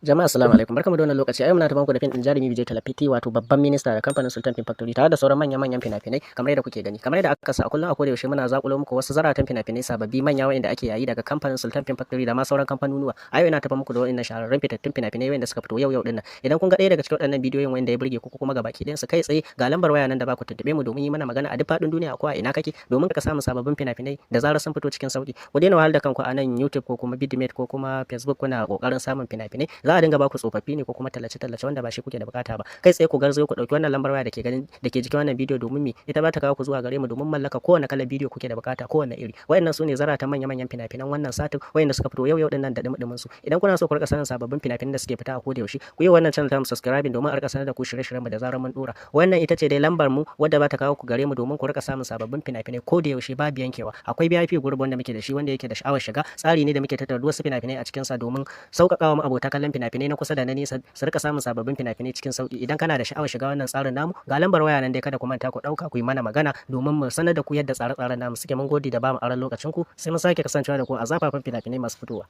Jama'a, assalamu alaikum, barkamu da wannan lokaci. A yau muna tafa muku da fim din Jarumi Vijay Thalapathy, wato Babban Minista, da kamfanin Sultan Film Factory, tare da sauran manyan manyan fina-finai kamar yadda kuke gani. Kamar yadda aka sa a kullum, a koda yaushe muna zakulo muku wasu zaratan fina-finai sababbi manya wa'inda ake yayi daga kamfanin Sultan Film Factory da ma sauran kamfanonuwa. A yau ina tafa muku da wa'innan shahararrun fitattun fina-finai wa'inda suka fito yau yau dinnan. Idan kun ga ɗaya daga cikin waɗannan bidiyoyin wa'inda ya burge ku ko kuma gabaki ɗayan su, kai tsaye ga lambar waya nan da ba ku tuntube mu domin yi mana magana a duk faɗin duniya, ko a ina kake, domin ka samu sababbin fina-finai da zarar sun fito cikin sauki. Ku daina wahal da kanku a nan YouTube ko kuma Vidmate ko kuma Facebook kuna kokarin samun fina-finai. Za a dinga baku tsofaffi ne ko kuma tallace-tallace wanda ba shi kuke da bukata ba. Kai tsaye ku garzayo ku dauki wannan lambar waya da ke ganin da ke jikin wannan bidiyo, domin me ita ba ta kawo ku zuwa gare mu domin mallaka kowane kalar bidiyo kuke da bukata, kowane iri. Wayannan su ne zarata manya-manyan fina-finan wannan satin wayanda suka fito yau yau din nan da dumi su. Idan kuna so ku rika sanin sababbin fina-finan da suke fita a koda yaushe, ku yi wannan channel ta mu subscribing domin a rika sanar da ku shirye-shiryen mu da zarar mun dora. Wannan ita ce dai lambar mu wadda ba ta kawo ku gare mu domin ku rika samun sababbin fina-finai koda yaushe babu yankewa. Akwai VIP group wanda muke da shi. Wanda yake da sha'awar shiga, tsari ne da muke tattara wasu fina-finai a cikin sa domin sauƙaƙawa mu abota kallon fina-finai na kusa da na nesa su rika samun sababbin fina-finai cikin sauki. Idan kana da sha'awar shiga wannan tsarin namu, ga lambar waya nan dai, kada ku manta ku ɗauka ku yi mana magana domin mu sanar da ku yadda tsare-tsaren namu suke. Mun gode da bamu aron lokacin ku, sai mun sake kasancewa da ku a zafafan fina-finai masu fitowa.